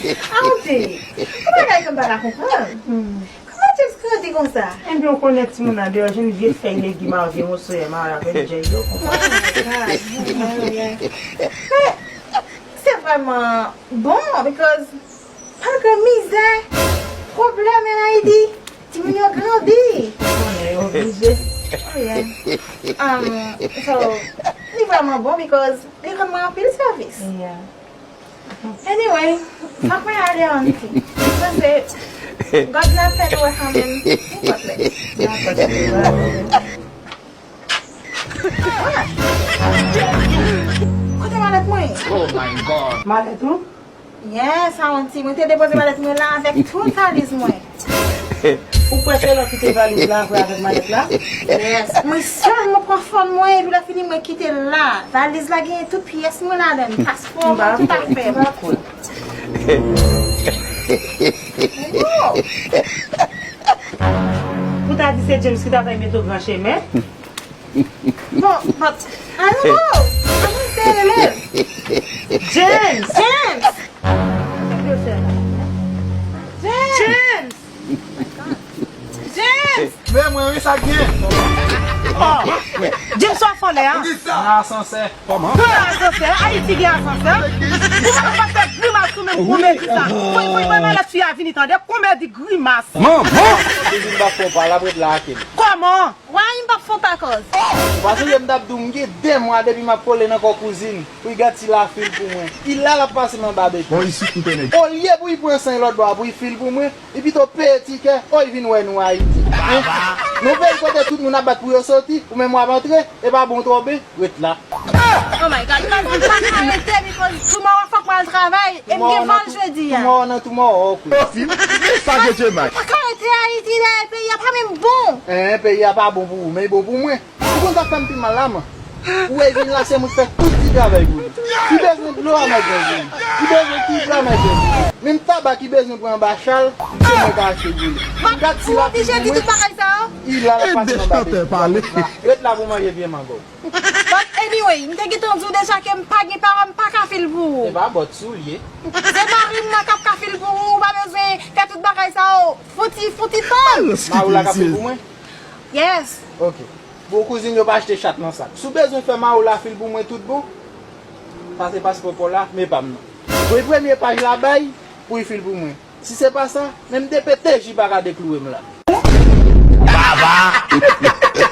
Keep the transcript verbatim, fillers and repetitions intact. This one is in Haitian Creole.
Aunty, yon bagay ke m pa ka konprann. Kòman James grandi konsa? Ebyen, ou konnen timoun nan deyò, jwenn vye fèy legim ak vye moso yè mare avèk djèy yo konsa. Men, se vrèman bon, because malgre mizè, pwoblèm an Ayiti, timoun yo grandi. Ou konnen, yo oblije. Oh, yeah. Um, so, li vrèman bon, because li rann mwen anpil sèvis. Yeah. Anyway, fòk mwen ale, aunty. M panse God la fè nou wè kanmenm. Nenpòt lè. Kote malèt mwen? Oh my God. Malèt ou? Yes, aunty. Mwen te depoze malèt mwen la avèk tout valiz mwen. Ou kwè se lè w kite valiz la vre avèk malèt la? Yes. Mwen sèlman pran fòn mwen, epi lè fini mwen kite l la. Valiz la genyen tout pyès mwen ladan l, paspò mwen, tout afè m. M pa kwè. Wow! Pou ta di se James ki ta fè mete w gran chemen. Bon, but, I don't know. Mwen se elèv. James! James! James! James! James! Men mwen wi, sa k gen? Oh! James, w ap fè anlè a? Nan asansè. Kòman? Nan asansè? Ayiti gen asansè? Ou pa ka fè grimas ou menm komedi sa. Voy, voy, voy malèt fi a vini tande. Komedi grimas. Manman! Kouzin pa fè w pa, l ap ret la ak li. Kòman? Why m p ap fè w pa kòz? Ou pa sonje m t ap di w m gen de mwa depi m ap kole nan kò kouzin pou l gad si l a fil pou mwen. Li la l ap pase m anba beton. Bon, isit m konnen. Olye pou l pran san lòt bò a pou l fil pou mwen, li pito peye tikè, o, li vin wè nou Ayiti. Hein? Nan yon peyi kote tout moun ap bat pou yo soti, ou menm w ap antre, e pa bon twò ben, ret la. Oh my God, m pa ka rete because tomorrow fòk mwen al travay, e m gen vòl jedi a. Tomorrow nan tomorrow, ok. Sa ke Dye may. M pa ka rete Ayiti, dayè peyi a pa menm bon. Hein, peyi a pa bon pou ou, men li bon pou mwen. Ou konn sa k fè m pi mal la, man? Ou wè vin la, se mwen k fè tout ti travay pou li. Li bezwen dlo a, mwen gen pou li. Li bezwen ti dlo a, mwen gen pou li. Menm tabak li bezwen pran anba chal, se mwen k achte pou li. Gad si l ap fil pou mwen. Ou oblije di tout bagay sa yo? Li la, l ap pase m anba beton. Ret la pou manje pye mango. But anyway, m te gentan di w deja ke m pa gen paran, m pa ka fil pou ou. Se pa bòt si w ye. Se mari m nan k ap ka fil pou ou, ou pa bezwen fè tout bagay sa yo. Fouti, fouti tann. Mari w la k ap fil pou mwen? Yes. Ok. Bon, kouzin yo pa achte chat nan sak. Si w bezwen fè mari w la fil pou mwen tout bon, pase paspò pa w la, men pa m nan. Voye premye paj la bay pou l fil pou mwen. Si se pa sa, menm D P T J pa ka dekloure m la. Baba!